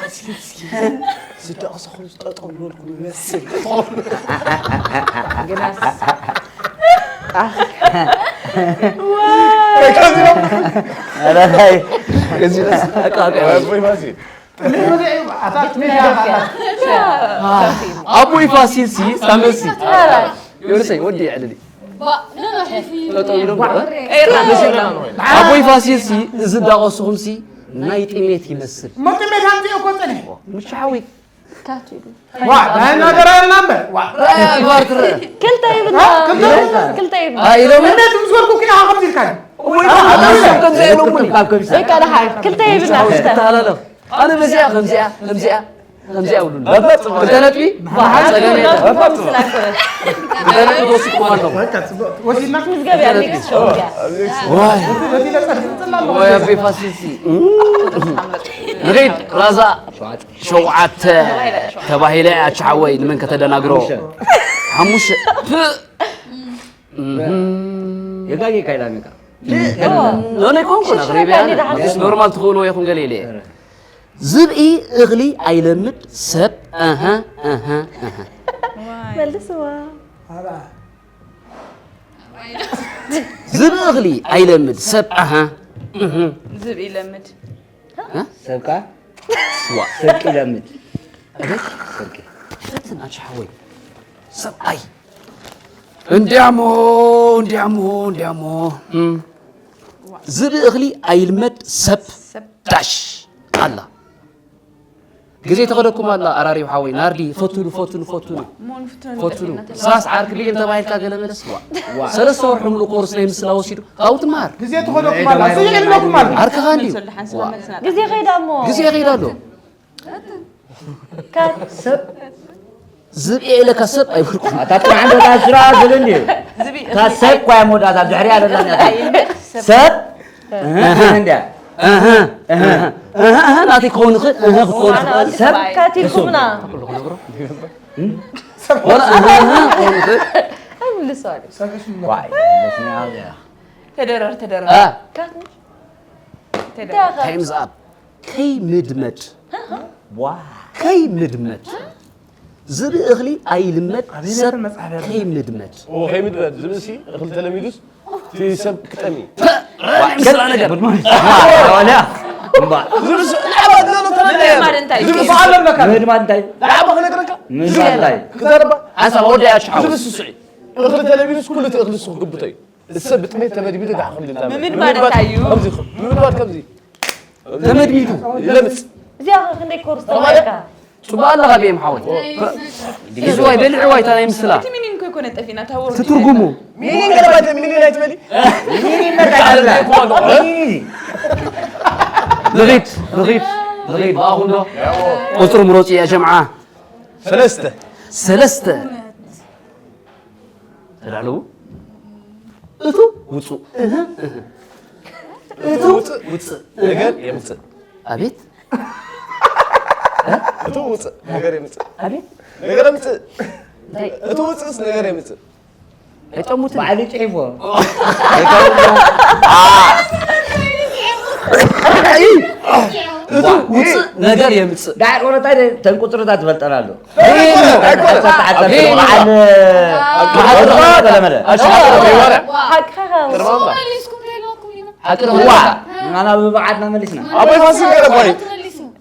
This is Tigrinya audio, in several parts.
ፋሲል፣ ዝደቐሰኹም ዝጠጠው ዝበልኩ ይመስል። ግናስ ኧረ ናይ እዚ ኣቃቂ ኣቦይ ፋሲል ኣታት ሜዳ ኣቦይ ፋሲል ሲ ሳመሲ ዮርሰይ ወዲ ዕልሊ ጠጠው ኢሎም ኣቦይ ፋሲል ሲ እዚ ዳቆስኹም ሲ ናይ ጥሜት ይመስል ሞት ሜዳ ኣምፅኦ እኮ ፅንሕ ምሻ ሓዊ ዋ ናይ እናገራየልና እምበር ዋ ግባር ትረአ ክልተ ይብልና ክልተ ይብልና ኢሎም እምነት ምስ በልኩ ኪና ከምዚ ኢልካ ከምዚ ኢሎምኒ በቃ ደሓር ክልተ ይብልና ክልተ ተሃላለኽ ኣነ በዚኣ ከምዚኣ ከምዚኣ ከምዚኣ ይብሉኒ ክልተ ነጥቢ ጸገም የለን ክልተ ነጥቢ ተወሲድኩም ኣለኹ ወሲድና ምስ ገበያ ኔክስት ሾው ገያ ዋይ በዚ ለፀርፅላ ወይ ኣቤ ፋሲልሲ ንኸይድ ራዛ ሸውዓተ ተባሂለ ኣቻሓወይ ንመን ከተደናግሮ ሓሙሽተ ፕእ የጋጌ ካይላሚካ ኖነ ኮንኩ ናቅሪብያ ኖርማል ትኽእልዎ ኢኹም ገለ ኢለ ዝብኢ እኽሊ ኣይለምድ ሰብ ኣሃ ኣሃ ኣሃ መልስዋ ዝብኢ እኽሊ ኣይለምድ ሰብ ኣሃ ዝብኢ ይለምድ ሰብካ ዋ፣ ስርቂ ለምድ። እቤት፣ ስርቂ። ፈትን ኣንቺ ሓወይ። ሰብኣይ። እንዲያሞ፣ እንዲያሞ፣ እንዲያሞ። እም። ዝብኢ እኽሊ ኣይልመድ ሰብ ሰብ። ዳሽ ኣላ። ግዜ ተኸደኩም ኣላ ኣራሪው ሓወይ። ናርዲ፣ ፈቱኑ፣ ፈቱኑ፣ ፈቱኑ። እሞ ንፍትኖ ፈቱኑ። ንጠፊና ተላ- ሳስ ዓርኪ ቢኤም ተባሂልካ ገለ መለስ። ዋ። ዋ። ሰለስተ ወርሒ ሙሉእ ኮርስ ናይ ምስላ ወሲዱ። ካብኡ ትመሃር። ግዜ ተኸደኩም ኣላ። ስይ ኢልኩም ኣላ። ዓርክኻ እንድዩ። መልሰሉ ሓንሳብ ዋ። መልስና። ግዜ ኸይዳ እሞ። ግዜ ኸይዳ ኣሎ። ካብ ሰብ ዝብኢ ኢለካ ሰብ ኣይብልኩም። ኣታ ጥዑም ዶ ታስራ ዝብል እንድዩ። ዝብኢ እታ ሰብ እኳ እያ መወዳእታ፣ ኣብ ድሕሪኣ ደላ እያ። እንታይ ይብል? ሰብ። ሰብ። እህ፣ እህ፣ እንድያ። እህ፣ እህ፣ እህ፣ እህ፣ ናተይ ክኸውን ይኽእል፣ እህ፣ ክትኸውን ትኽእል። ሰብ። ካቲልኩምና። ወላ እህ፣ እህ፣ ክኸውን ይኽእል። ኣይምልሶ ኣለ። ዋይ፣ መስሚያ እያ። ተደረር፣ ተደረር። አ። ካት-፣ እንታይ ተደረር። ኢኻ? ታይምዝ ኣፕ። ከይምድመድ። ዋ። ከይምድመድ። ዝብኢ እኽሊ ኣይልመድ፣ ኣበይ ሰብ መጽሓፍ ያለ? ከይምድመድ። ኦ፣ ከይምድመድ። ዝብእሲ እኽሊ ተለሚዱስ፣ እቲ ሰብ ክጠሚ። ዋ፣ ምስላ ነገር። ጉድ ሞርኒንግ። ዋ፣ ዋልያ። እምባ። ዝብእሲ፣ ንዓባ ዝብእሲ ተረድያ። ምድማድ እንታይ እዩ? ዝብእሲ ምድማድ እንታይ? ምድማድ እንታይ? ንዓባ ክነግረካ? ምድማድ እንታይ? ክዛረባ? ሓንሳብ ወዲ ኣሽሓው። ዝብእሲ ስዒ። እኽሊ ተለሚዱስ፣ ኩሉ እቲ እኽሊ እሱ ክግብቶ እዩ። እሰ ብጥሜት ተመድሚዱ ደሓ ክብል ይዛመድ። ምምድማድ እንታይ እዩ? ከምዚ፣ ምምድማድ ከምዚ። ተመድሚዱ ይለምጽ። እዚኣ ኸ ክንደይ ኮርስ ተማሂርካ? ጽቡቕ ኣለኻ ቤም ሓወይ። እዚ ዋይ በልዕ ዋይ እታ ናይ ምስላ። እቲ ሚኒንግ እኮ ኣይኮነ ጠፊእና፣ እታ ወርድ እቲ ትርጉሙ። ሚኒንግ ገለባት ሚኒንግ ኣይትበሊ። ሚኒንግ መጣ ይበላ። ንኺድ፣ ንኺድ፣ ንኺድ ብኣኹም ዶ? ቁጽሪ ምረጹ ያ ጀምዓ። ሰለስተ። ሰለስተ። ተዳለዉ። እቱ ውጹእ። እህ፣ እህ። እቱ ውጹእ። ውጹእ። ነገር የምጽእ። ኣቤት። እቱ ውጹእ። ነገር የምጽእ። ኣቤት። ነገር የምጽእ። እንታይ? እቱ ውጹእስ ነገር የምጽእ። ኣይጠሙትን። ባዕሉ ይጽሒፍዎ። እቱ ውጹእ ነገር የምጽእ። ዳዕቆ እንታይ ተን ቁጽርታት ትፈልጠና ኣሎ? ኣይኮነ፣ ኣይኮነ። በዓል ኣሽሓት ተለመደ። ኣሽሓት ተለመደ። ሓቅኻ። ቅድመ ኣምላኽ። ሓቂ ነው። ዋ፣ ኣና ብብዓትና መሊስና። ኣቦይ ፋሲል ገለ እኮ እዩ።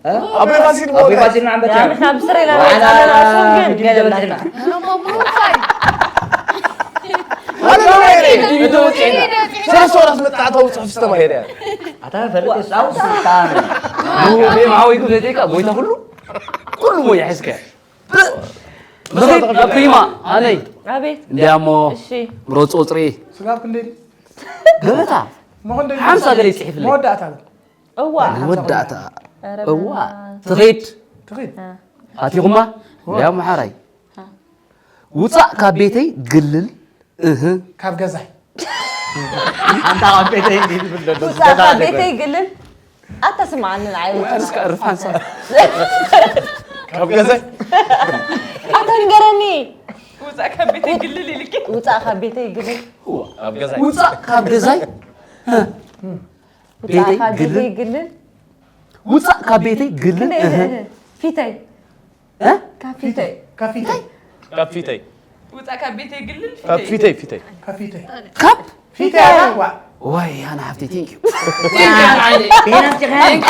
እ? ኣቦይ ፋሲል እኮ ኣቦይ እዩ። ፋሲል ንዓንበት ያ፣ ንሕና ብስረና ዋላ መጻና፣ ንሱ ግን ቪድዮ ገለ በላሽና። ማለት ነው። ሰለስተ ወራት መጣዕታዊ ጽሑፍ ዝተማሄረ እያ። ኣታ ፈልጥ ሳው ስልጣን። ቤም ሓወይ ክብለተይካ፣ ጎይታ ኩሉ፣ ኩሉ ሞያ ሒዝካ። ንኸይድ ኣብ ፕሪማ፣ ኣነይ። ኣቤት። እንዲያሞ፣ እሺ። ምሮፅ ቁፅሪ። ስጋብ ክንደይ? ገበታ። እሞ ክንደይ? ሓምሳ ገለ ይፅሒፍለይ። መወዳእታ በል። እዋ። መወዳእታ። ኧረ እዋ። በላ። ትኸይድ። ትኸይድ። እ። ኣቲኹማ? እዋ። እንዲያሞ ሓራይ። እ። ውፃእ ካብ ቤተይ ግልል። እህ። ካብ ገዛይ። ኣንታ ኣብ ቤተይ እንዲህ ዝብል ዘሎ ውፃእ ዝገዛ ካብ ነገር። ቤተይ ግልል። ኣታ ስምዓኒ ንዓይ ውፃእ። እስከ ርፋንሳ። ካብ ገዛይ። ኣታ ንገረኒ። ውፃእ ካብ ቤተይ ግልል ኢልኪ። ውፃእ ካብ ቤተይ ግልል። ካብ ገዛይ። ውፃእ ካብ ገዛይ። ውፃእ ቤተይ ካብ ግልል። ቤተይ ግልል። ውፃእ ካብ ቤተይ ግልል። እንደ እህ። ፊተይ። እ? ካብ ፊተይ። ካብ ፊተይ። ካብ ፊተይ። ውፃእ ካብ ቤተይ ግልል ካብ ፊተይ። ፊተይ፣ ፊተይ። ካብ ፊተይ። ካብ ፊተይ። ዋ። ዋይ፣ ኣነ ሓፍተይ፣ ቴንክ ዩ። ቴንክ ዩ፣ ዓይነይ። ቴንክ ዩ፣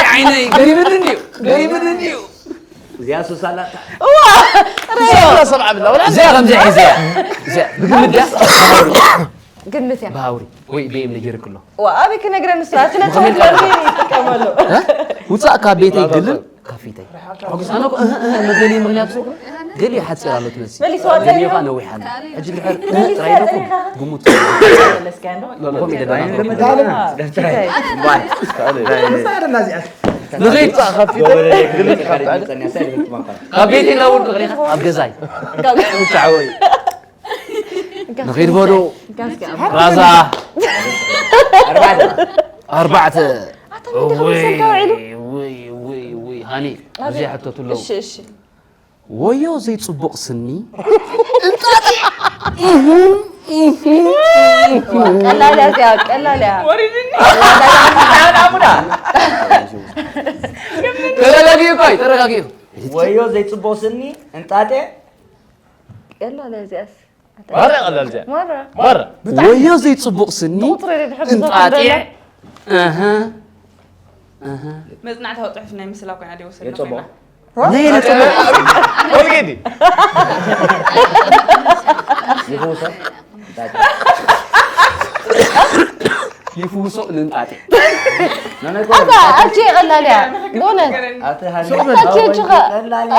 ዓይነይ። ገሪምኒ እንድዩ፣ ገሪምኒ እንድዩ። እዚኣ ሱስ ኣላታ። እዋ፣ እዚኣ ሰብዓ ብላ፣ ወላ እዚኣ ከምዚኣ እየ፣ እዚኣ። እዚኣ፣ ብግምት ድያ? ግምት እያ። ብሃውሪ ወይ ብኤም ነጊርክ ኣሎ። ዋ፣ ኣበይ ክነግረን ንሱ? ኣቲ ነቶም ብኸመይ ገርኒ ይጥቀመሉ። እ? ውፃእ ካብ ቤተይ ግልል ካብ ፊተይ። ኣነ እኮ እህ፣ እህ፣ መበሊ ምኽንያቱ ገሊ ሓፂር ኣሎ ትመስል። መሊስዋ ገሊ ጸኒሑ። ኸዓ ነዊሕ ኣሎ። ሕጂ ድሕር እህ መሊስዋ ጥራይ ኢለኩም ጸኒሑ። ግሙት። መለስካ እንዶ። ሎሚ ኮሚደና ኣይንልምድ ኣለና። ፊተይ። ባይ። ምሳዕርና እዚኣ። ንኺድ። ካብ ቤተይ እናወልኩ ኸሪኻ ኣብ ገዛይ። ካብ ምትዓወይ። ንኺድ በሉ። ጋስኪ ኣብ ራዛ። ኣርባዕተ። ኣርባዕተ። ኣታ ምን ተኸምሰልካ ውዒሉ? ውይ፣ ውይ፣ ውይ፣ ሃኒ፣ ኣብዚ ኣቤት። ሕተቱ ኣለዉ። እሺ፣ እሺ። ወዮ ዘይጽቡቕ ስኒ። እንጣጢዕ። ቀላል እያ እዚኣ፣ ቀላል እያ። ወሪድኒ። ተረጋጊ እኮ፣ ተረጋጊ። ወዮ ዘይጽቡቕ ስኒ፣ እንጣጢዕ። ቀላል እያ እዚኣስ። ማራ ቀላል እያ። ማራ። ማራ። ወዮ ዘይጽቡቕ ስኒ፣ ብቁጽሪ ድሕር እንጣጢዕ። ዘሎ። እህ። እህ። መጽናዕታዊ ጽሑፍ ናይ ምስላ ኮይና ደይወሰድና የጸቦ ኮይና ናይ ነጥብ ኦልሬዲ ይፈውሶ ይፍውሶ ንንጣጤ ኣታ ኣቺ ቀላል እያ ብእውነት ኣቲ ሃኒ ኣታ ኣቺ ኣቺኻ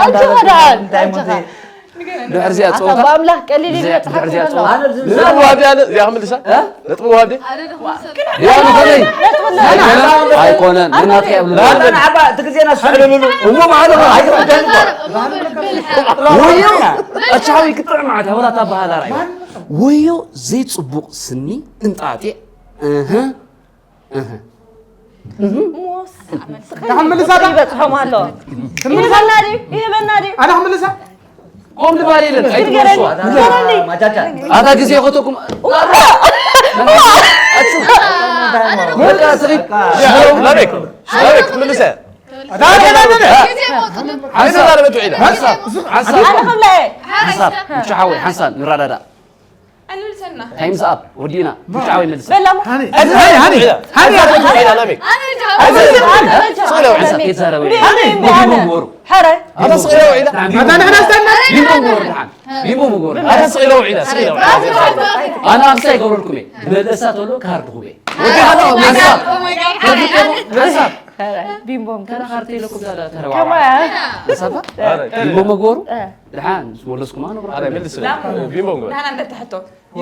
ኣቺኻ ደዓል ኣቺኻ ድሕር እዚኣ ኣታ ፀወታ ብኣምላኽ ቀሊል እዩ ድሕር መጽሓፍ እዚኣ ከሎ ፀወታ ነጥቢ ዋህብ እያ እዚኣ ክምልሳ ነጥቢ ዋህብ ድየ ኣነ ደሞ ያ ንኸለይ ኣይኮነን ንናትካ እያ ብሎ ላላ ንዓባ እቲ ግዜና ዝስዕልሉ እሞ ማዕለኻ ኣይትኽደን ወዮ ኣቻዊ ክጥዕም ዓት ኣበላ ታበሃላ ራእዩ ወዮ ዘይፅቡቕ ስኒ እንጣጢዕ እህ እህ ዳሓን ምልሳ ዳ ይበፅሖም ኣሎ ይህበና ድዩ ይህበና ድዩ ኣነ ክምልሳ ቆም ድባል የለን ንገረኒ ንገረኒ ማጃጃ ኣታ ግዜ ኸተኩም በቃ ስኺ ላቤክ ላቤክ ምልሰ ግዜ ወጥሉ ሓንሳ ዛረበቱ ዒላ ሓንሳ ኣነ ክብለ ሓንሳብ ብቻ ሓወይ ሓንሳብ ንራዳዳ ኣልብሰና ታይምስ ኣፕ ወዲእና ብቻ ሓወይ መልስ በላሙ ሓንሳ ዛረበቱ ዒላ ላቤክ ሓንሳብ ከይዛረበ ሓረ ኣታ ስቕ ኢላ ውዒላ ኣታ ንሕና ስታና ቢምቦ ምግበሩ ድሓን ቢምቦ ምግበሩ ኣታ ስቕ ኢላ ውዒላ ስቕ ኢላ ውዒላ ኣነ ኣክሳ ይገብረልኩም እየ ብመለሳ ተሎ ካርድ ሁበ ሓንሳብ ሓንሳብ ቢምቦም ተራ ካርድ ኢለኩም ዛዳ ተረዋ ከማያ ሓንሳብ ቢምቦ ምግበሩ ድሓን ዝመለስኩም ኣነ ኣረ መልስ ቢምቦ ምግበሩ ንሕና እንደተሕቶ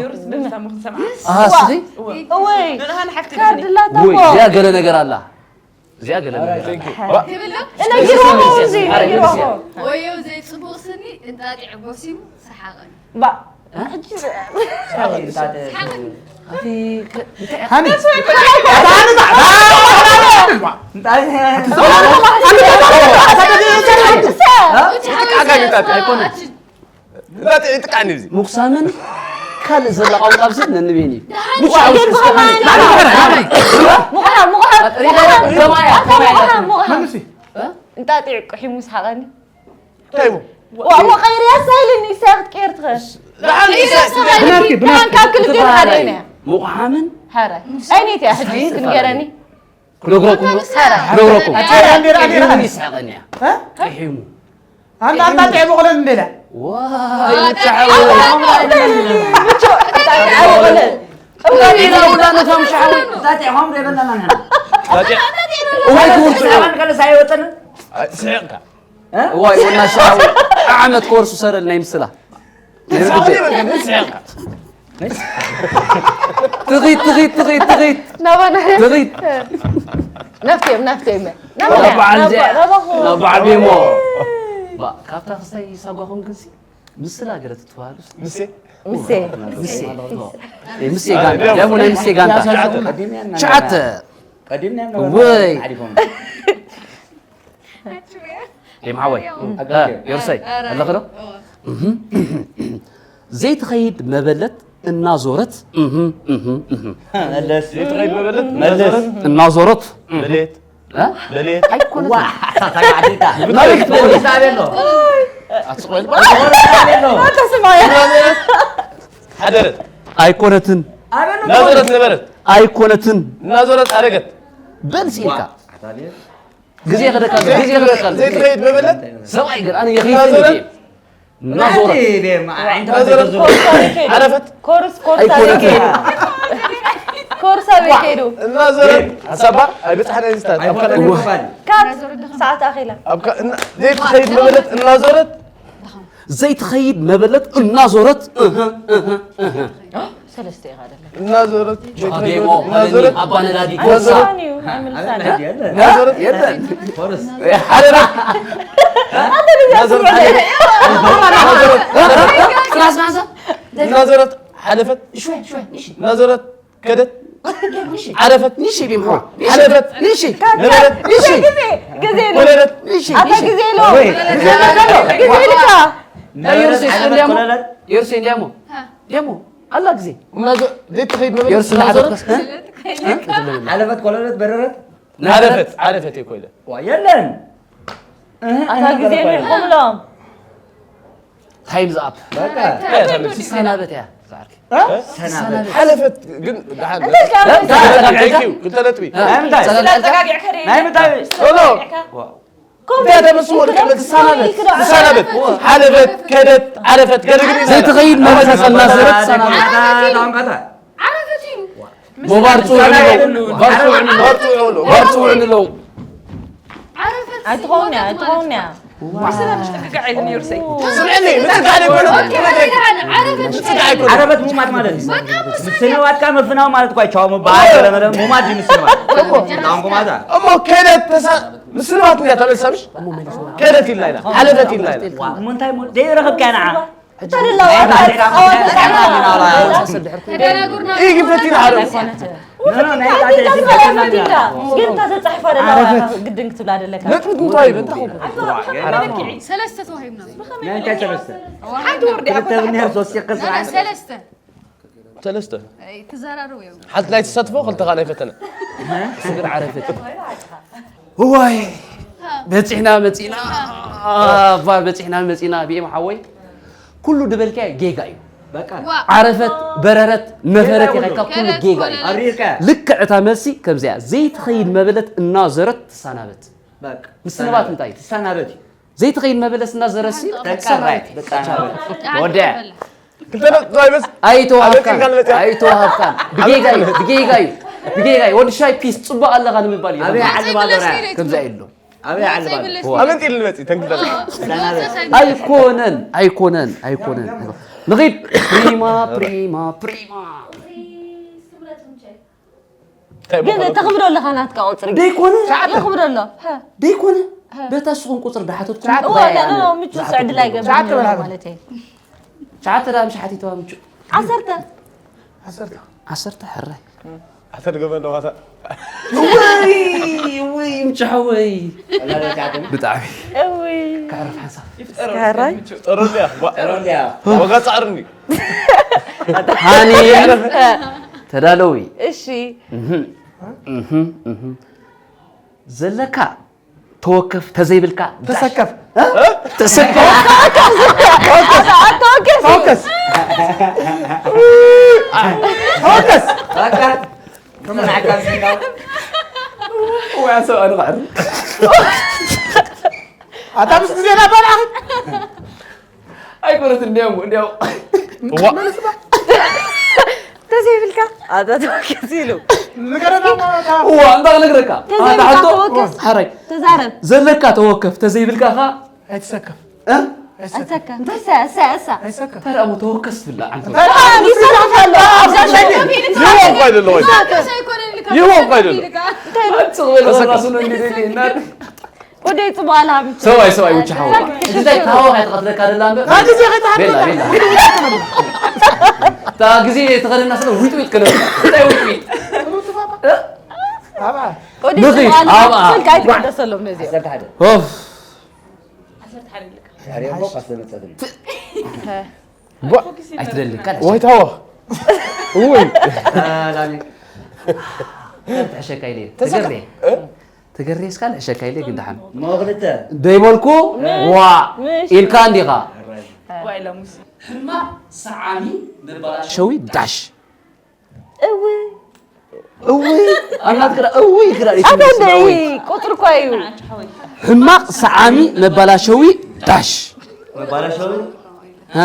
ዮርስ ብምሳሙ ክንሰምዓ ኣስኺ እወይ ንንሃን ሓፍቲ ካርድ ላታ ወይ እኮ እዚኣ ገለ ነገር ኣላ እዚኣ ገለ ነገር ኣላ Thank you ነጊርዎ እዚ ነጊርዎ ወዮ ዘይፅቡቕ ስኒ እንጣጢዕ ጎሲሙ ሰሓቐኒ ባ ሃኒ ኣይኮነን እንጣጢዕ ይጥቃኒ እዚ ምቑሳምን ካልእ ዘላ ቋንቋ ብስብ ነንቤን እዩ ሙሓ ሙሓ ከማያ ከማያ እንጣጢዕ ቁሒሙ ሰሓቐኒ እንታይ እሞ ወቐይርያ ሳይልን ኢሳያ ክትቀየር ትኽእል ብናትኪ ብናን ካብ ክልቲኡ ሓደ ኢና ሙቑሓምን ሓረ ኣይነይቲ እያ ሕጂ እስኪ ንገረኒ ክነግረኩም ሓረ ክነግረኩም ሓረ ሒሙ ይስሕቐኒ እያ ሒሙ ኣንተ ኣንተ ጥዕሙ ቆለን እንደላ ዋይ ብቻ እወ ኢና ውላ ነቶም ሻሓዊ እንታይ ጥዕሞም ዘይበላና ንሕና እዋይ ክውርቱ ሰባን ከለ ሳይወጥን ስሕቕካ እዋይ ወና ሻሓዊ ዓመት ኮርሱ ሰረል ናይ ምስላ ስሕቕካ ትኺት ትኺት ትኺት ትኺት ናባና ትኺት ናፍትዮም ናፍትዮም ናብ በዓል እዚኣ ናብ በዓል ቤሞ ባ ካብታ ክስታይ ሳጓኹም ግንሲ ምስላ ገለ ትትበሃሉ ምሴ ምሴ ምሴ ምሴ ጋንታ ደሞ ናይ ምሴ ጋንታ ትሽዓተ ቀዲምና ወይ ሓሊፎም ዴም ሓወይ ዮርሰይ ኣለኽዶ ዘይትኸይድ መበለት እናዞረት መለስ ዘይትኸይድ መበለት መለስ እናዞረት መሌት እ? መሌት ኣይኮነትን ዓዴታ ናበይ ክትመለስ ሳቤሎ ኣትስቕ በል ተስማያ ሓደረት ኣይኮነትን እናዞረት ነበረት ኣይኮነትን እናዞረት ኣረገት በል ስኢልካ ግዜ ክደካ ግዜ ክደካ ዘይትኸይድ መበለት ሰብኣይ ግን ኣነ የኽይድ እናዞረ ሓረፈት ኮርስ ኮርስ ኣይኮነትን። ኣበይ ከይዱ ኮርስ ኣበይ ከይዱ እናዞረት ሓሳባ ኣይበፅሓና ይስታት ኣብ ካልእ ኣይኮነን ይባል ካብ ሰዓት ኣኺላ ኣብ ካ- እና- ዘይትኸይድ መበለት እናዞረት ዘይትኸይድ መበለት እናዞረት እህ፣ እህ፣ እህ። ሰለስተ ኢኻ ደለ እናዞረት ዴሞ እናዞረት ኣባ ነዳዲ እናዞረት እዩ ኣይምልሳኒ እናዞረት ኮርስ ሓደረት እናዞረት ሓደረት ጥራስ ማንሳ እናዞረት ሓለፈት ሽወ ሽወ ንሺ እናዞረት ከደት ንሺ ዓረፈት ንሺ ቢምሖ ሓለፈት ንሺ ነበረት ንሺ ግዜ ግዜ ኢሉ ወለደት ንሺ ኣታ ግዜ ኢሉ ግዜ ኢልካ ዮርሴ እንዲያሞ ዮርሴ እንዲያሞ እንዲያሞ ኣላ ግዜ እናዞ- ዘይትኸይድ መበለት ዮርሴ እናዞረት እናዞረት ሓለፈት ኮለለት በረረት ዓረፈት ዓረፈት እኮ ኢለ ዋ የለን ኣታ ግዜ ኢልኩም ሎም ታይምዝ ኣፕ በቃ ሲስተናበት እያ ዝዓርኪ ሰናበት። ሓለፈት ግን ደሓን። እንታይ ደሓን? ተጋጊዕካ? Thank you። ክልተ ነጥቢ። ናይ ምንታይ? ስለ ኣጸጋጊዕካ ደይ? ናይ ምንታይ? ኖ፣ ኖ። ኣጸጋጊዕካ? እንታይ ተመስሎ? ትሰናበት። ትሰናበት። ሓለፈት፣ ከደት፣ ዓረፈት፣ ገደግድ ይሰናበት። ዘይትኸይድ መብረስ እናዘረት ትሰናበት። ዓረፈት እዩ። ዓረፈት እዩ። ሞባር ጽውዕ ንለው። ባር ጽውዕ ንለው። ባር ጽውዕ ንለው። ባር ጽውዕ ንለው። ዓረፈት ኣይትኸውን እያ፣ ኣይትኸውን እያ። ብሰላም ምሽ ጥግጋዕ ኢሉ ነይሩ ሰይ። ስምዕኒ፣ ምጽጋዕ ኣይኮነን። ምጽጋዕ ኣይኮነን። ዓረፈት ሙማት ማለት እዩ። በቃ፣ ወሳኝ። ምስንባትካ ምፍናው ማለት እኮ ኣይቻው ምባል ገለ መለ ሙማት ድዩ ምስንባት? እሞ። ዳንጎ ማታ። እሞ ከደት ተሳ-፣ ምስንባት እንድያ ተመልሳ ምሽ? ከደት ኢልና ኢና። ሓለፈት ኢልና ኢና። ዋ፣ እሞ እንታይ ሞ-፣ ዘይረኸብካያ ንዓ? ተደላዋ። ናይ ባንዴራ ጸወታ ጉዳይ ሰዓት ኢና። ኢና። ተደናጉርና። ይህ ግብረት ኢና ሓደ። ኣይኮነትን። ኖ፣ ኖ፣ ናይ ባንዴራ ጉዳይ። ግን እታ ተጻሒፋ ደላ ዓረፈት። ግድን ክትብላ ደለካ። ነጥቢ እንታይ ይብል? እንታይ ይብል? ኣቶ፣ ብኸመይ ልክዕ? ሰለስተ ተዋሂብና። ናይ እንታይ ሰለስተ? ሓንቲ ወርዲ ክልተ ኣይኮነን። ብንሄር ሶስት ይቅር ኖ፣ ኖ፣ ሰዓት። ሰለስተ። ሰለስተ። ኣይ፣ ትዘራረቡ እዮም። ሓንቲ ናይ ተሳትፎ፣ ክልተ ካልኣይ ፈተነ። ስግር ዓረፈት። እዋይ፣ በጺሕና መጺና። ኣባ፣ በጺሕና መጺና። ቢኤም ሓወይ፣ ኩሉ ድበልካዮ ጌጋ እዩ። በቃ። ዋ። ዓረፈት፣ በረረት፣ ነፈረት ጌጋ ኢኻ፣ ኩሉ። ኩሉ ከረት ጌጋ እዩ። ኮለለት። ኣብሪርካ። ልክዕ እታ መልሲ ከምዚኣ፣ ዘይትኸይድ መበለት እናዘረት ትሰናበት። በቃ። ምስንባት እንታይ? ትሰናበት እዩ። ዘይትኸይድ መበለት እናዘረሲ ተቀራይ። ተቀራይ። ወደ። ክልተ ነጥቢ ይበስ። ኣይተዋሃብካን። ኣበይ ካልመጽያ? ኣይተዋሃብካን። ብጌጋ እዩ፣ ብጌጋ እዩ። ብጌጋ እዩ። ወዲ ሻይ ፒስ፣ ጽቡቕ ኣለኻ ንምባል እዩ። ኣበይ ዓሊ ባዶራ? ከምዚ ኣይብሎም። ኣበይ ዓሊ ባዶራ? ኣበይ ኢሉ ንመጽእ? ተንክልተ ነጥቢ። ኣይኮነን፣ ኣይኮነን፣ ኣይኮነን። ንኺድ። ፕሪማ፣ ፕሪማ፣ ፕሪማ። እንታይ ግን ብኸመይ? ተኽብዶ ኣለኻ ናትካ ቁጽሪ። ደይኮነ? የኽብዶ ኣሎ። ሃ። ደይኮነ? ሃ። በታ ስኹም ቁጽሪ ዳሓተትኩም እወ፣ ጥራይ ኖ፣ ኖ፣ ኣነ ኖ፣ ምቹ ዝሓተትኩም ስዕድላይ ገብር ትሽዓተ በላ። ማለት እየ። ትሽዓተ ደኣ ምሽ ሓቲተዋ ምቹ። ዓሰርተ። ዓሰርተ። ዓሰርተ ሕራይ። ዓሰርተ ገበን ደዋታ። ወይ፣ ወይ፣ ምቹ ሓወይ። ወላዲት ዓደም። ብጣዕሚ። እውይ። ከዕርፍ ሓንሳብ። ይፍጠረሉ እስከ ሕራይ? ምቹ። ጠሩልያ፣ ዋ-፣ ጠሩልያ። ዋጋ ጻዕርኒ። ሃኒ። ተዳለዊ። እሺ። እህ፣ እህ፣ እህ። ዘለካ ተወከፍ፣ ተዘይብልካ ዳሽ። ተሰከፍ። እ? ተሰከፍ። ተወከፍ። ተወከፍ። ተወከፍ። በቃ። ከመን ዓካል ሲናው። ወይ ኣሰብ ኣነ ቃዕር። ኣታ ምስ ግዜና በልዓ። ኣይኮነትን እንዲያው፣ እንዲያው። እዋ። ተዘይብልካ ኣታ ተወከስ ኢሉ። ንገረና ማለት። እዋ፣ እንታይ ክነግረካ? ተዘይብልካ ኣታ ሕቶ? ተወከስ። ሓራይ። ተዛረብ። ዘለካ ተወከፍ፣ ተዘይብልካ ኸ? ኣይትሰከፍ። እ? ኣይትሰከፍ። እሳ፣ እሳ፣ እሳ። ኣይትሰከፍ። እንታይ ደኣ እሞ ተወከስ ትብላ፣ ዓንቶ? እንታይ ደኣ ይሰከፍ ኣሎ። ኣብዛ ሸገር ይህቦ እኮ ኣይደለኹ። ይሰከፍ። ይህቦ እኮ ኣይደለኹ። እንታይ? ጽቕ በል፣ ተሰከፍ። ራሱ ነው እንዲህ ዘይና። ወደይ ጽቡቕ ኣላ ምቹ። ሰብኣይ፣ ሰብኣይ፣ ውጭ ሓዋ። ሰብኣይ። እዚ እንታይ ታዋ ከይተቐትለካ ደላ እምበር? ታ ግዜ ከይተቐትለካ። ቤላ፣ ቤላ። ታ ግዜ ተኸደና ስለ ዊጥ ዊጥ ከለ። እንታይ ዊጥ ዊጥ? ወደይ ንኺድ፣ ጽቡቕ ኣላ። ኣብኣ። ስልክ ኣይትቀደሰሎም ነዚኦም። ዓሰርተ ሓደ። ኦፍ። ዓሰርተ ሓደ ልካ። ዛሬ እኮ ካስተመጸትን። ቧ-፣ ኣይትደሊ፣ ካልእ ወይ ታዋ። ውይ። አ፣ ላሚ። ትሕሸካ ኢለ። ተዘካ-፣ ተገሬ። እ? ተገሬ እስካ ልሕሸካ ኢለ ግን ደሓን። ሞ ክልተ። ደይበልኩ? ምሽ። ዋ። ምሽ። ኢልካ እንዲኻ። ዋይ ላሙስ። ሕማቕ ሰዓሚ መባላሸዊ ዳሽ። እውይ። እውይ፣ ኣብ ናትካ ደኣ እውይ ግዳ ኣታ እንደ እውይ። ቁጽሪ እኳ እዩ። ሕማቕ ሰዓሚ መባላሸዊ ዳሽ። መባላሸዊ? ሃ።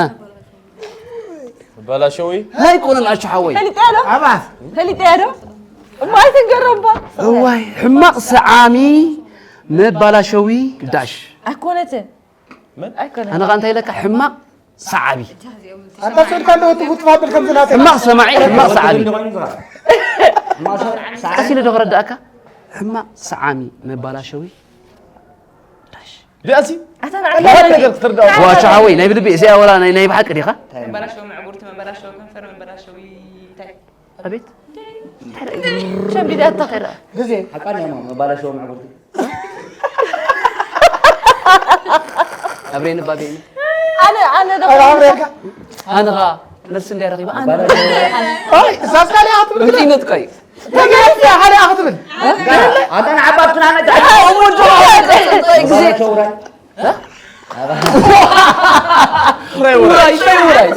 መባላሸዊ? ሃይ፣ ኮነ ናቸው ሓወይ። ፈሊጠያ ዶ? ኣባ። ፈሊጠያ ዶ? እሞ ኣይትንገሮ እባ። እዋይ፣ ሕማቕ ሰዓሚ መባላሸዊ ዳሽ። ኣይኮነትን። መን? ኣይኮነትን። ኣነ ኸኣ እንታይ ኢለካ? ሕማቕ ሰዓቢ። ኣታ ስእልካ ኣለዎ፣ ትፉት ትፋብል ከም ዝናተ። ሕማቕ ሰማዒ፣ ሕማቕ ሰዓቢ። ቀስ ኢለ ዶ ክረዳእካ? ሕማቕ ሰዓሚ መባላሸዊ ዳሽ። ቢያሲ? ኣታ ንዓይ ቀላል ነገር ክትርዳእ። ዋቻ ሓወይ፣ ናይ ብልቢ እዚኣ ወላ ናይ፣ ናይ ብሓቂ ዲኻ? መበላሸዊ መዕጉርቲ፣ መበላሸዊ ከንፈር፣ መበላሸዊ እንታይ? ኣቤት። ሸምቢዳታ። ግዜ። ሓቃን ያማ መባላሸዊ መዕጉርቲ። ኣብሬን ባቤን። ኣነ፣ ኣነ ዶ ኣረ፣ ኣብሬካ። ኣነ ኸኣ መልሲ እንድያ ረኺበ። ኣነ። ኣይ፣ እሳስ ካልእ ኣትብል። ብልጥይነት ቀይ። ተገለጽ፣ ሓደ ኣኽትብል። ኣታ ንዓባት ክናመድ። ግዜ። ውራይ፣ ጥራይ ውራይ።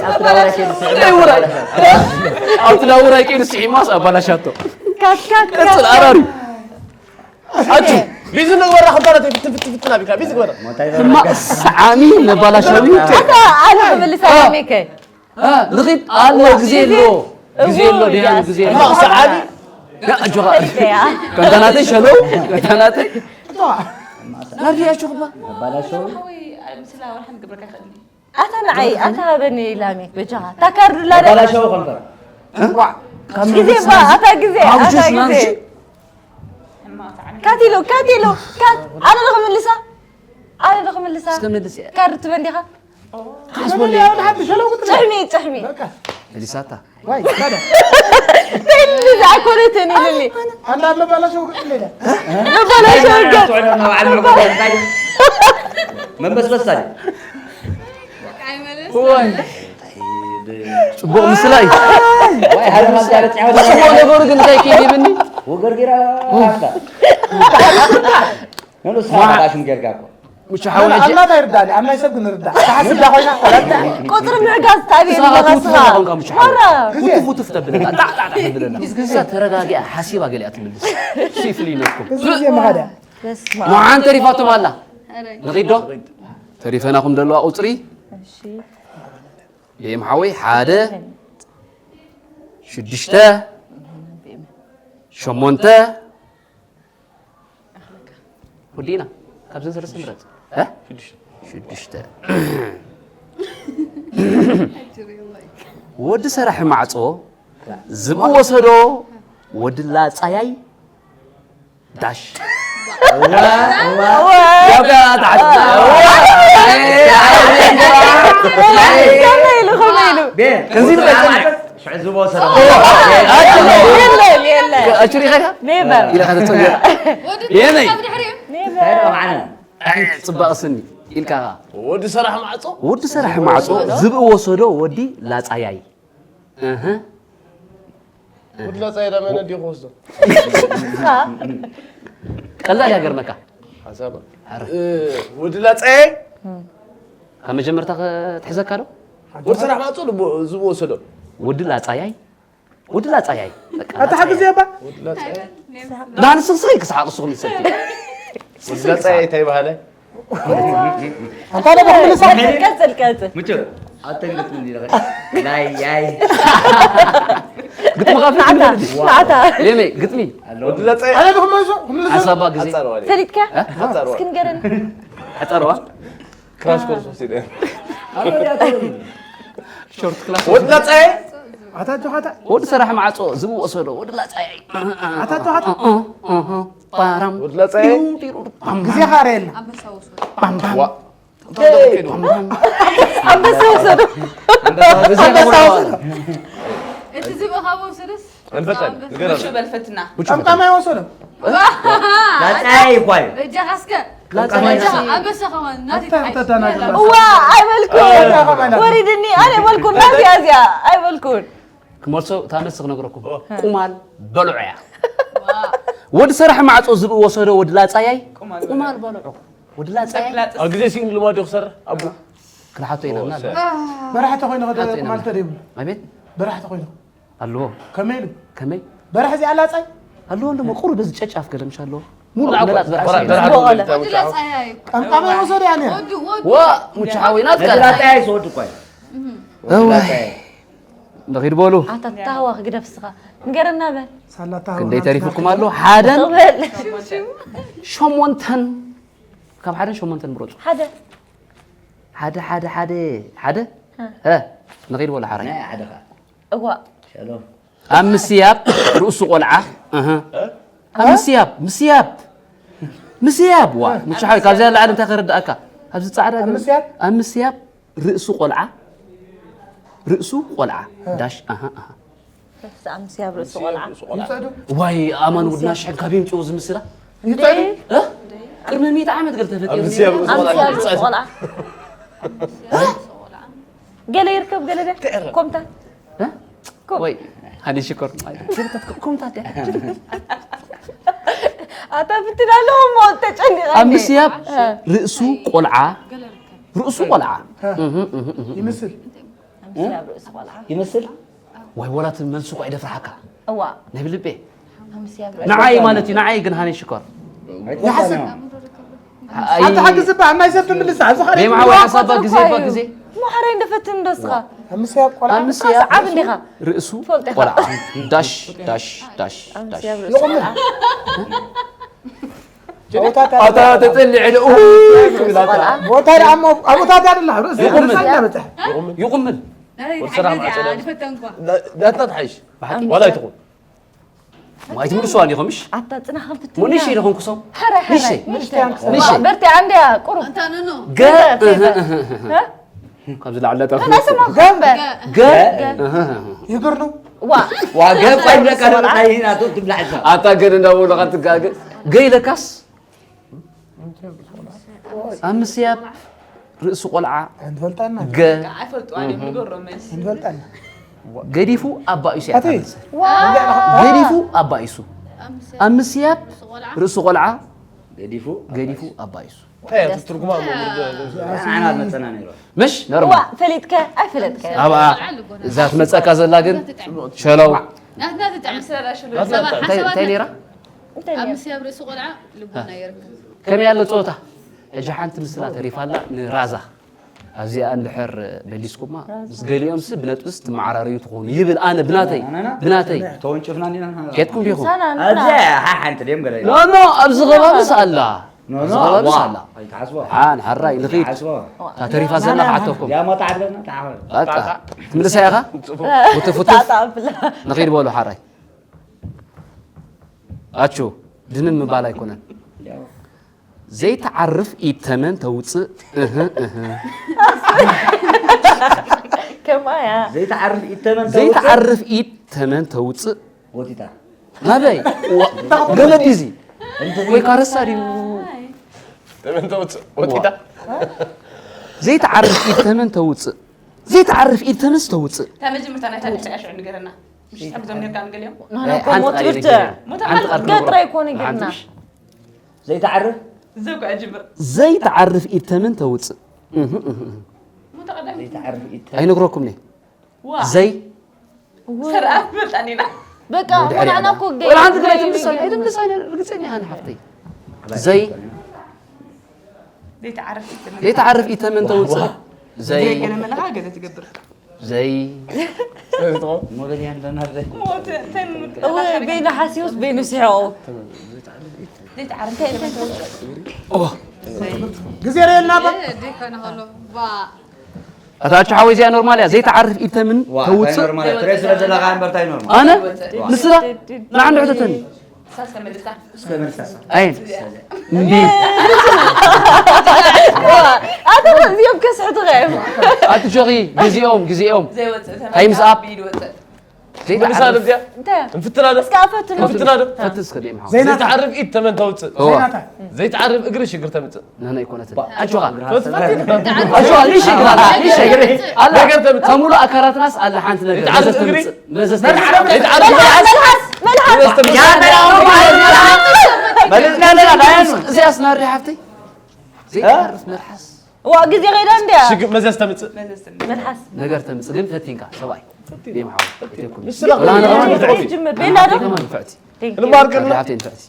ጥራይ ውራይ። ኣብቲ ዳ ውራይ ከይዱ ስሒማስ ኣባላሻቶ። ካት፣ ካት፣ ቀጽል፣ ካት። ኣራሪ። ኣቱ። ቢዚ ንግበራ፣ ክባላት ፍትን፣ ፍትን፣ ፍትን ኣቢልካ፣ ቢዚ ግበራ። ሕማቕ ሰዓሚ ነባላሻዊ። ኣታ፣ ኣነ ክምልስ ኣላሚከ። እ፣ ንኺድ ኣሎ፣ ግዜ ኣሎ። ግዜ ኣሎ፣ ደያኑ ግዜ ኣሎ። ሕማቕ ሰዓሚ። ያ፣ ኣጆኻ። ከንታናተይ ሸለው፣ ከንታናተይ። ናብዚ ኣጆኹባ። ነባላሻዊ። ሓወይ፣ ምስላ ወርሓን ክገብረካ ይኽእል። ኣታ ንዓይ፣ ኣታ ሃበኒ ላሚ፣ በጃኻ። ታካርዱላ ደ- ነባላሻዊ ከንፈር። እ? ካብ ግዜ ባ፣ ኣታ ግዜ፣ ካብ ኣታ ጁስ ግዜ። ማንሽ። ካቲሎ፣ ካቲሎ፣ ካት-፣ ኣነ ዶ ክምልሳ? ኣነ ዶ ክምልሳ? እስከ መልስ እያ። ካርድ ትበን ዲኻ? ካስ ወለ። ጭሕሚ፣ ጭሕሚ። በቃ። መሊሳታ። ዋይ፣ ታዲያ። ተይሉ ዝኣኮነትን ኢሉኒ። ኣንዳ መባላሸው ገጽ ሌላ። መባላሸው ገጽ። መንበስበስ ታዲያ። ዋይ። ጽቡቕ ምስላ እዩ። ዋይ፣ ሓደ ማንታ ያለ ጫወታ። ጽቡቕ ነገሩ ግን እንታይ ከይድ ይብኒ? ወገርጊራ ኣታ። ነሉ ስኻ ባሽም ጌርካ እኮ። ሙቹ ሓው ሕጂ ኣምላኽ ኣይርዳእኒ፣ ኣብ ናይ ሰብ ግን ርዳእ። ኣታ ሓሲብካ ኮይና፣ ቆላልታ። ቁጽሪ ምዕጋዝ ታብየ ንስኻ ኣለኻ ፉትፉት ስኻ። ዝኾንካ ሙቹ ሓው። ማራ። ግዜ። ፉትፉት ተብለና፣ ጣዕ ጣዕ ጣዕ ተብለና። ግዜ ተረጋጊኣ ሓሲባ ገሊኣ ትምልስ። ሲፍሊ ኢለኩም። ግዜ ግዜ መኻዳ። በስመ ኣብ። መዓን ተሪፋቶም ኣላ። ኣረ። ንኺድ ዶ? ተሪፈናኹም ዘለዋ ቁጽሪ። እሺ። ቤም ሓወይ ሓደ፣ ሽዱሽተ፣ ሸሞንተ፣ ወዲና ካብዘን ሰለስተ ምረጽ። እ? ሽዱሽተ። ወዲ ሰራሒ ማዕጾ ዝብእ ወሰዶ፣ ወዲ ላጻያይ ዳሽ። እዋ፣ እዋ። ዋጋ ታሕቲ። እዋ። ከመይ ኢሉ፣ ከመይ ኢሉ? ቤ፣ ከምዚ ዝቐጽል። ሽዑ ዝቦ ሰላም። የለን፣ የለን። ኣችሪ ኸካ? ኔቨር። ኢለ ኸተጸው። ወዲ የመይ። ኣብ ድሕሪኡ። ኔቨር። እንታይ ደኣ መዓነ? ኣይ፣ ጽባቕ ስኒ ኢልካ። ወዲ ሰራሕ ማዕጾ? ወዲ ሰራሕ ማዕጾ፣ ዝብእ ወሰዶ፣ ወዲ ላጻያይ። እህ። ወዲ ላጻያይ ዳመነ እንዲኹ ወስዶ። ንስኻ? ቀላል ያገርመካ። ሓሳብ። ኧረ። እ፣ ወዲ ላጻያይ? ካብ መጀመርታ ክትሕዘካ ዶ? ወዲ ሰራሕ ማዕጾ ልቦ-፣ ዝብእ ወሰዶ። ወዲ ላጻያይ? ወዲ ላጻያይ። በቃ፣ ኣታ ላጻያይ። ሓግዝ እባ? ወዲ ላጻያይ? ዳን ስኽስኺ ክስሓቕ ስኹም ይሰቲ። ወዲ ላጻያይ እንታይ በሃለ? ኣንታ ዶ ብክልሳ? ቀጽል፣ ቀጽል። ምቹ፣ ኣተን ግጥሚ እንዲ ለኸ። ናይ፣ ያይ። ግጥሚ ኻብ ግጥሚ ንዓታ፣ ንዓታ። ሌሜ፣ ግጥሚ። ኣሎ። ወዲ ላጻያይ? ኣነ ዶ ክመልሶ? ክምልሶ? ሓሳባ ግዜ። ሓጻር ዋሊ። ፈሊጥካ? እ? ሓጻር ዋሊ። እስኪ ንገረኒ። ሓጻር ዋ? ክራሽ ኮርስ ወሲደ። ሾርት ክላስ። ወዲ ላጻያይ? ኣታ ጆኻታ? ወዲ ሰራሕ ማዕጾ ዝብእ ወሰዶ፣ ወዲ ላጻያይ። ኣታ ጆኻታ? እ፣ እ፣ እ፣ እ፣ ፓራም። ወዲ ላጻያይ? ጢሩ፣ ጢሩ፣ ፓም፣ ግዜ ኻረ የለ። ኣንበሳ ወሰዶ። ፓም፣ ፓም። ዋ። ኣንበሳ ወሰዶ። ኣንበሳ ወሰዶ። እቲ ዝብእ ካብ ወሰደስ? ኣንፈጠን፣ ንገረና። ምቹ በል ፈትና። ምቹ በል። ቀምቃማይ ወሰዶ። ላጻያይ እኳ እዩ። እጃኻ እስከ። ላጻያይ። እጃኻ፣ ኣንበሳ ከማን፣ ናተይ ኣታ ትሓይሽ። ተዳናግር። እዋ፣ ኣይበልኩ። ኣታ ከማን። ወሪድኒ፣ ኣነ ኣይበልኩን፣ ናተይ እዚኣ፣ ኣይበልኩን። ክመልሶ፣ እታ መልሲ ክነግረኩም። ኦ። ቁማል በልዖ እያ። ዋ። ወዲ ሰራሕ ማዕጾ ዝብእ ወሰዶ፣ ወዲ ላጻያይ። ቁማል ቁማል በልዖ። ወዲ ላጻያይ። ኣብ ግዜ ሲንግል ማዲ ክሰርሕ፣ ኣቦ። ክንሓቶ ኢና፣ ኦ፣ ምናልባት። ሰ- መራሕቲ ኮይኑ ከደ ክሓቶ ኢና። ቁማል ተደይብሉ። ኣቤት። መራሕቲ ኮይኑ። ኣለዎ። ከመይ ኢሉ? ከመይ? በራሕ እዚኣ ላጻይ? ኣለዎ፣ እንደሞ ቁሩብ በዚ ጨጫፍ ገለ ምሽ ኣለዎ። ሙሉ ኣቆ-፣ መላጥ በራሕ በራሕ፣ እዚኣ። በራሕ ዝበቆለ። ወዲ ላጻያይ። ቀምቃማይ ወሰዶ ያኔ። ወዲ፣ ወዲ። ዋ፣ ሙቻ ሓወይ፣ ናትካ። ወዲ ላጻያይ ዝወዱ እኳ እዩ። እህ። እዋይ። ላጻያይ። ንኺድ በሉ። ኣታ ታህዋ ክግደፍ እስኻ። ንገረና በል። ሳላ ታህዋ ክንደይ ናትካ። ተሪፉኩም ኣሎ? ሓደን በል። ሸሞንተን። ካብ ሓደን ሸሞንተን ምረጹ። ሓደ። ሓደ፣ ሓደ፣ ሓደ፣ ሓደ። እ። እ። ንኺድ በሉ ሓራይ። ናይ ሓደ ኸኣ። እዋ። ሸሎ። ኣብ ምስያብ ርእሱ ቆልዓ። እህ። ኣብ ምስያብ፣ ምስያብ። ምስያብ፣ ዋ፣ ምቹ ሓወይ፣ ካብዚኣ ንላዕሊ እንታይ ከረድኣካ? ኣብዚ ጻዕዳ ኣብ ገለ-፣ ምስያብ? ኣብ ምስያብ ርእሱ ቆልዓ፣ ርእሱ ቆልዓ፣ እ። ዳሽ፣ ኣሃ፣ ኣሃ። ርእሱ ኣብ ምስያብ ርእሱ ቆልዓ። ርእሱ ቆልዓ። ይጸዱ? ዋይ፣ ኣማን ውድና ሽሕን ካበይ ምጽኡ ዝምስላ? ይጸዱ? እ? ቅድሚ ሚእቲ ዓመት ገለ ተፈጢሩ ኣብ ምስያብ ነይሩ። ርእሱ ኣብ ቆልዓ ምስያብ ርእሱ ይጸዱ። ቆልዓ። ገለ ይርከብ፣ ገለ ደ-፣ ኮምታ። እ? ኮም። ወይ፣ ሃኒ ሽኮር። ኮምታት እያ። ኣታ ፍትን ኣለዎ እሞ ተጨኒቐ ኣብ እንዴ? ምስያብ እ። ርእሱ ቆልዓ፣ ርእሱ ቆልዓ። እህ፣ እህ፣ እህ። ይምስል። ኣምስያ ኣብ ርእሲ ቆልዓ። ይመስል? ወይ ወላ እቲ መልሱ እኳ ይደፍርሓካ። እዋ። ናይ ብልቤ። ኣምስያ ኣብ ንዓይ ርእሲ ማለት እዩ፣ ንዓይ ግን ሃኒ ሽኮር። ይሓስብ። ኣይ፣ ኣንተ ሓቂ ዝበሃል ናይ ሰብ ትምልስ ኣብዚ ኻሊ ደይ መሓወ ሓሳባ ግዜ እኳ ግዜ። ማሕረይ እንደፈትን ዶ እስኻ? ኣምስያ ቆልዓ ኣምስያ ዓብ እንዲኻ። ርእሱ ትፈልጥ ኢኻ። ቆልዓ። ዳሽ ዳሽ ዳሽ። ኣምስያ ኣብ ርእሲ ቆልዓ። ቦታታት ኣታ ተጸሊዐ ዶ? ቆልዓ። ቦታ ደኣ እሞ ኣቦታት ኣደላ ርእሲ ይቑምል። ርእሳ እንዳበጽሐ ይቑምል። ናይ ወዲ ሰላም ሓገዝ እያ ዓጸደ። ንፈተንኳ። ዳታ ትሓይሽ። ዋላ ኣይትኹን። ማይ ትምልሱ ኣሊኹም እሺ? ኣታ ጽናሕኩም ፍትና። ሞኒሽ ኢልኹም ክሶም። ሕረ ንእሽተይ። ሕረ። ንእሽተይ። በርቲ ኣንድያ ቁሩብ። ኣንታ ኖኖ። ገ እህ፣ እህ፣ እህ፣ እህ። እ? ካብዚ ላዕሊ ላታ ከናሰማ ኮምበር። ገ እህ፣ እህ፣ እህ። ይግር ነው። ዋ። ዋገ ቆይ ደቃ ደቃ ይና ቶ ትብላዕሳ። ኣታ ገ እንዳበሉ ኻትጋገ ገ ኢለካስ ኣምስያብ ርእሲ ቆልዓ እንፈልጣና ገ ኣይፈልጥዋን እዮም ንገሮም መልሲ። እንፈልጣና ገዲፉ ኣባኢሱ ኣቲ ያታንሰ ገዲፉ ኣባኢሱ ኣምስያብ ርእሲ ቆልዓ ገዲፉ ገዲፉ ኣባኢሱ እንታይ እያ ትርጉማ? ምሽ ነርማ ፈሊጥከ ኣይፈለጥከ ኣብኣ እዛ ትመፀካ ዘላ ግን ሸለው እንታይ ነይራ ኣምስያ ኣብ ርእሲ ቆልዓ ልቦና ይርከብ። ከመይ ያለ ፀወታ ሕጂ ሓንቲ ምስላ ተሪፋላ ንራዛ ኣብዚኣ እንድሕር መሊስኩማ ምስ ገሊኦም ስ ብነጥብስ ትመዓራረዩ ትኾኑ ይብል ኣነ ብናተይ ብናተይ ተወንጭፍና እንዲና ንሓና ኬድኩም ዲኹም ሳና ኣብዚ ንና ሓሓንቲ ድዮም ገለ ኖ ኖ ኣብዚ ከባብስ ኣላ ኖ ኣብዚ ኖ ከባብስ ዋ ኣላ ኣይትሓስቦ ሓን ሓራይ ንኺድ ሓስቦ እታ ተሪፋ ዘላ ክሓተኩም ያ ሞታ ዓድለና ተዓኸ በቃ ትምልሳ ኢኻ ውትፍ ውትፍ ጣጣ ብላ ንኺድ በሉ ሓራይ ኣቹ ድንን ምባል ኣይኮነን ዘይትዓርፍ ኢድ ተመን ተውፅእ እህ እህ ከማያ ዘይትዓርፍ ኢድ ተመን ዘይትዓርፍ ኢድ ተመን ተውፅእ ወጢታ ናበይ ገመድ እዚ ወይ ካረሳ ድዩ ተመንተ ወጥታ ዘይትዓርፍ ኢድ ተመን ተውፅእ ዘይትዓርፍ ኢድ ተመስ ተውፅእ እታ መጀመርታ ናይታ ድሕሪያ ሽዑ ንገረና። ምሽ ትሕግዞም ነርካ ንገሊኦም? ናና እኮ ሞት ብርተ ሓንቲ ቃል ገጥራ ክነግሮ። ይኮነ ገርና ዘይትዓርፍ ዘውጋ ጅምር። ዘይትዓርፍ ኢድ ተመን ተውፅእ እህ፣ እህ፣ እህ። ሞታ ቀዳሚ ዘይትዓርፍ ኢድ ኣይነግረኩም ነ ዋ ዘይ ሰረኣ ትፈልጣ ኒና። በቃ ድሕሪያ ሞናና እኮ ገ ወላ ሓንቲ ግዜ ትምልሳ ኣይትምልሳ ርግፀኛ ሃን ሓፍተይ ዘይ ዘይትዓርፍ ኢድ ተመን ዘይትዓርፍ ኢድ ተመን ተውፅእ ዘይ ገለ መለኻ ገለ ትገብር። ዘይ ሞበል ያለና ዘይ ሞት ተን እወ ቤኑ ሓሲቡስ ቤኑ ሲሕቑ ዘይትዓርፍ ኢድ ተመን ተውፅእ። ኦ ግዜ ርኤልና ባ ዴካ ንኸሎ ባ ኣታ ኣቹ ሓወይ እዚኣ ኖርማል እያ ዘይትዓርፍ ኢድ ተምን ዋ ተውፅእ ኖርማል ትሬ ስለ ዘለኻ እምበርታይ ኖርማል ኣነ ንስኻ ንዓንዱ ሕተተኒ ሳሰ መልሳ እስከ መልሳሳ ኣይን እንዲ ኣታ እዚኦም ከስሕቱ ኸዮም ኣቲ ጆኺ ግዜኦም ግዜኦም ዘይወፅእ ታይምስ ኣፕ። ብኢድ ወፅእ። ዘይትዓርፍ እዚኣ እንታይ እንፍትና ዶ እስከ ኣፈትኑ እንፍትና ዶ ፈትስ ከዲም ሓው ዘይትዓርፍ ኢድ ተመን ተውፅእ እዋ ዘይትዓርፍ እግሪ ሽግር ተምፅእ ነነ ይኮነት ኣጆኻ ፈትፈት ኣጆኻ ንእሽተይ ግራ ንእሽተይ ግራ ኣላ ነገር ተምፅእ ከሙሉ ኣካላትናስ ኣለ ሓንቲ ነገር ዘይትዓርፍ መዘዝ እግሪ ተምፅእ መዘዝ ዘይትዓርፍ እግሪ መልሓስ መዘዝ ተምፅእ መለስና ኣለና ዳያኑ እዚኣስ ናርዲ ሓፍተይ ዘይትዓርፍ መልሓስ ዋ ግዜ ኸይዳ እንድያ ሽግር መዘዝ ተምፅእ መልሓስ ነገር ተምፅእ ግን ፈቲንካ ሰብኣይ ይምሓው ይተኩም ንስኻ ጅምር ቤላ ዶ ከማን ንፍዕቲ ንባር ቅድሚ ሓፍተይ ንፍዕቲ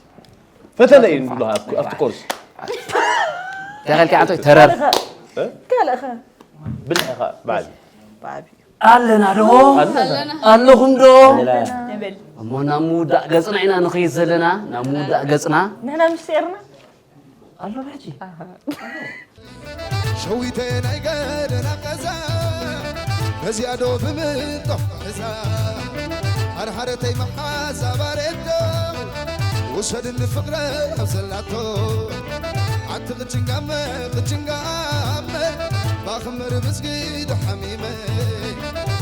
ፈተነ እዩ ንብሎ ኣብቲ ኮርስ ተኸልካ ዓንቶይ ተረር ካልእኸ ብልዕኻ በዓል ኣለና ዶ ኣለኹም ዶ ንብል እሞ ናብ ምውዳእ ገፅና ኢና ንኸይድ ዘለና ናብ ምውዳእ ገፅና ንሕና ምስ ሴርና ኣሎ ብሕጂ ሸዊተ ናይ ገደና ቀዛ በዚኣዶ ብምንጦ ሕዛ ሓርሓረተይ መሓዛ ባሬዶ ውሰድኒ ፍቕረ ኣብ ዘላቶ ኣቲ ቅጅንጋመ ቅጅንጋመ ባኽምር ብዝጊ ድሓሚመ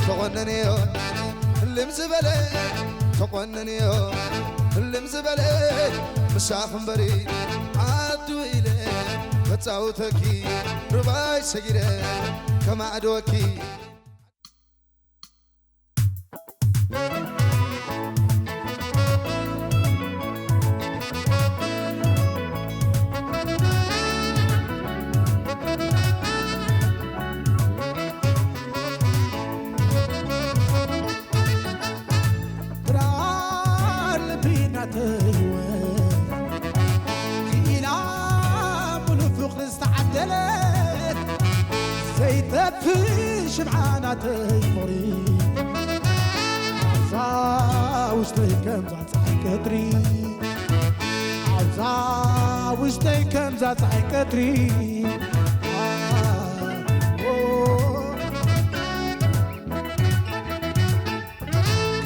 ተቖነንዮ ህልም ዝበለ ተቖነንዮ ህልም ዝበለ ምሳኽ እምበሪ ዓዱ ኢለ ከጻውተኪ ርባይ ሰጊረ ከማዕድወኪ ናተይ ክኢላ ሙሉ ፍቕሪ ዝተዓደለት ዘይጠፍእ ሽምዓ ናተይ ፍቕሪ ኣብዛ ውሽጠይ ከምዛ ጸሓይ ቀትሪ ኣብዛ ውሽጠይ ከምዛ ጸሓይ ቀትሪ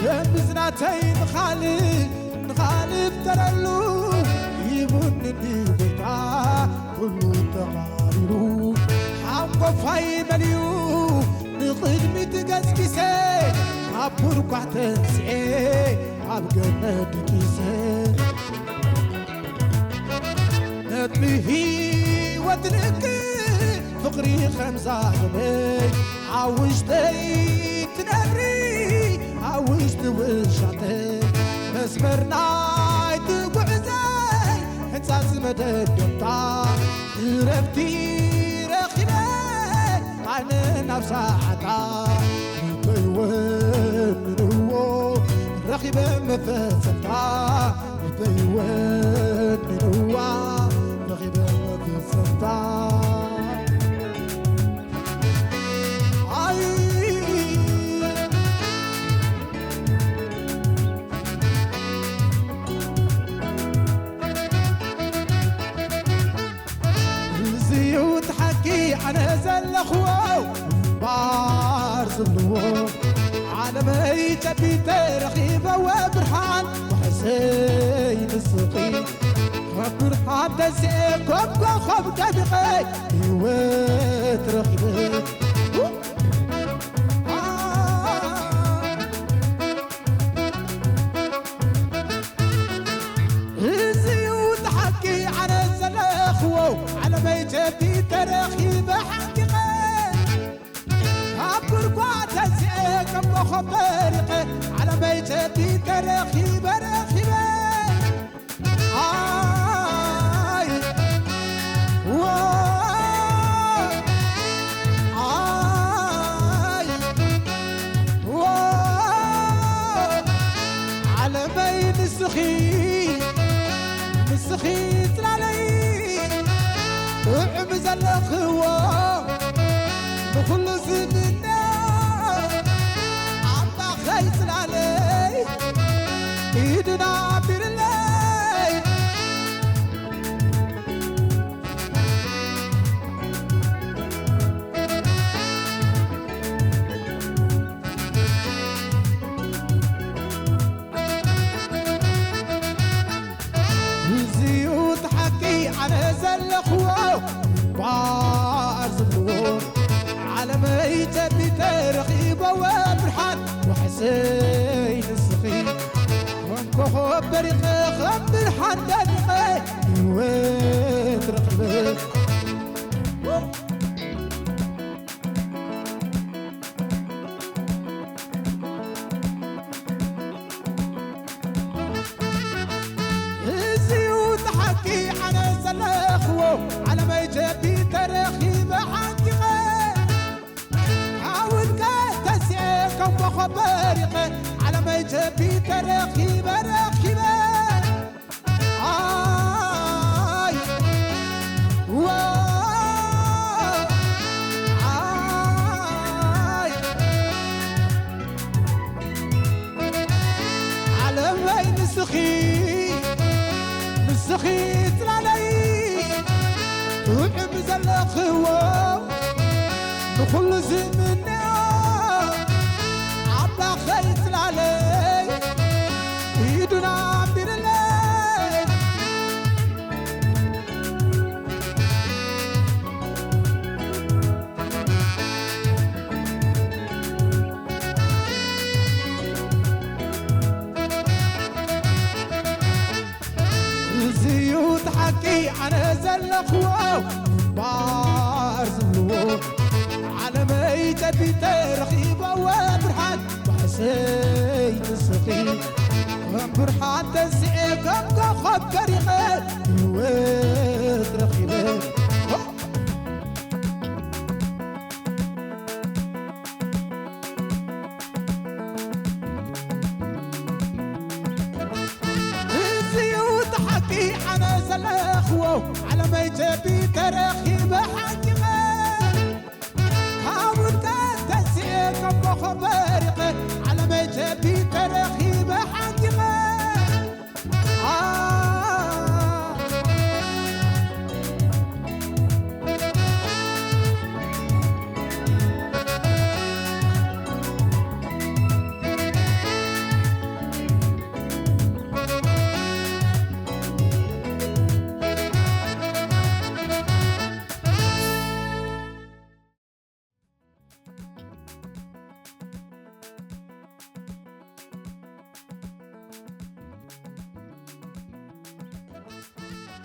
ከምዝናተይ ንኻልእ ንኻልእ ፍጠረሉ ይቡኒ ጎይታ ኩሉ ተቓሪሩ ሓንጎፋይ መሊኡ ንቕድሚት ገስጊሰ ካብ ቡርኳዕ ተንስኤ ኣብ ገነት ድቂሰ ነጥቢ ህይወት ልክ ፍቕሪ ከምዛ ገመይ ኣብ ውሽጠይ ትነብሪ ኣብ ውሽጢ ውሻጠ መስመር ናይቲ ጉዕዘይ ሕንጻጽ መደምደምታ እረፍቲ ረኺበ ኣነ ናብ ሰዓታ ልበይ ወንንዎ ረኺበ መፈጸምታ ልበይ ወንንዋ ረኺበ መፈጸምታ ኣይ እዚዩ እቲ ሓቂ ኣነ ዘለኽዎ እምባር ዝብልዎ ዓለመይ ጨቢጠ ረኺበወ ብርሃን ዋሕሰይ ንስኺ ካብ ብርሃን ተሲኤ ኮም ኮኾብ ደሚቐ ህይወት ረኺበ እዚዩ እቲ ሓቂ ኣነ ዘለኽዎ ዓለመይ ጀዲ ተረኺበ ሓንጊቐ ካብ ጉድጓድ ተንስኤ ከም ኮኾብ በሪቐ ዓለመይ ጀዲ ተረኺበ ረኺበ ኣይ ዎ ኣይ ዎ ዓለመይ ንስኺ ንስኺ ጽላለይ ጥዑም ዘለኽዎ ንኹሉ ዝምነ ኣምላኸይ ጽላለይ ኢድና ቢርለይ እዚዩ እቲ ሓቂ ኣነ ዘለኽዎ እምበኣር ዝብልዎ ዓለመይ ጨቢጠ ረኺበወ ብርሃን ዋሕሰይ ንስኺ ከም ኮኾብ በሪቐ ከም ብርሃን ደሚቐ ህይወት ረኺበ እዚዩ እቲ ሓቂ ኣነ ዘለኽዎ ዓለመይ ጀዲ ተረኺበ ሓንጊቐ ካብ ውድቀት ተሲኤ ከም ኮኾብ በሪቐ ዓለመይ ጀዲ ተረኺበ ረኺበ ኣይ ዎ ኣይ ዓለመይ ንስኺ ንስኺ ጽላለይ ጥዑም ዘለኽዎ ንኹሉ ዝምንዮ ኣምላኸይ ጽላለይ ኢዱና ኣንቢርለይ እዚዩ እቲ ሓቂ ኣነ ዘለኽዎ እምባር ዝብልዎ ዓለመይ ጨቢጠ ረኺበወ ብርሃን ዋሕሰይ ንስኺ ከም ብርሃን ተንስኤ ከም ኮኾብ በሪቐ ህይወት ረኺበ ዘለኽዎ ዓለመይ ጀቢ ተረኺበ ሓንጊቐ ካብ ውድቀት ተንሲኤ ከም ኮኾብ በሪቐ ዓለመይ ጀቢ ተረኺበ ሓንጊቐ።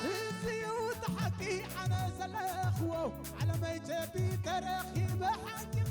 እዚዩ እቲ ሓቂ ኣነ ዘለኽዎ ዓለመይ ጀቢ ተረኺበ ሓንጊቐ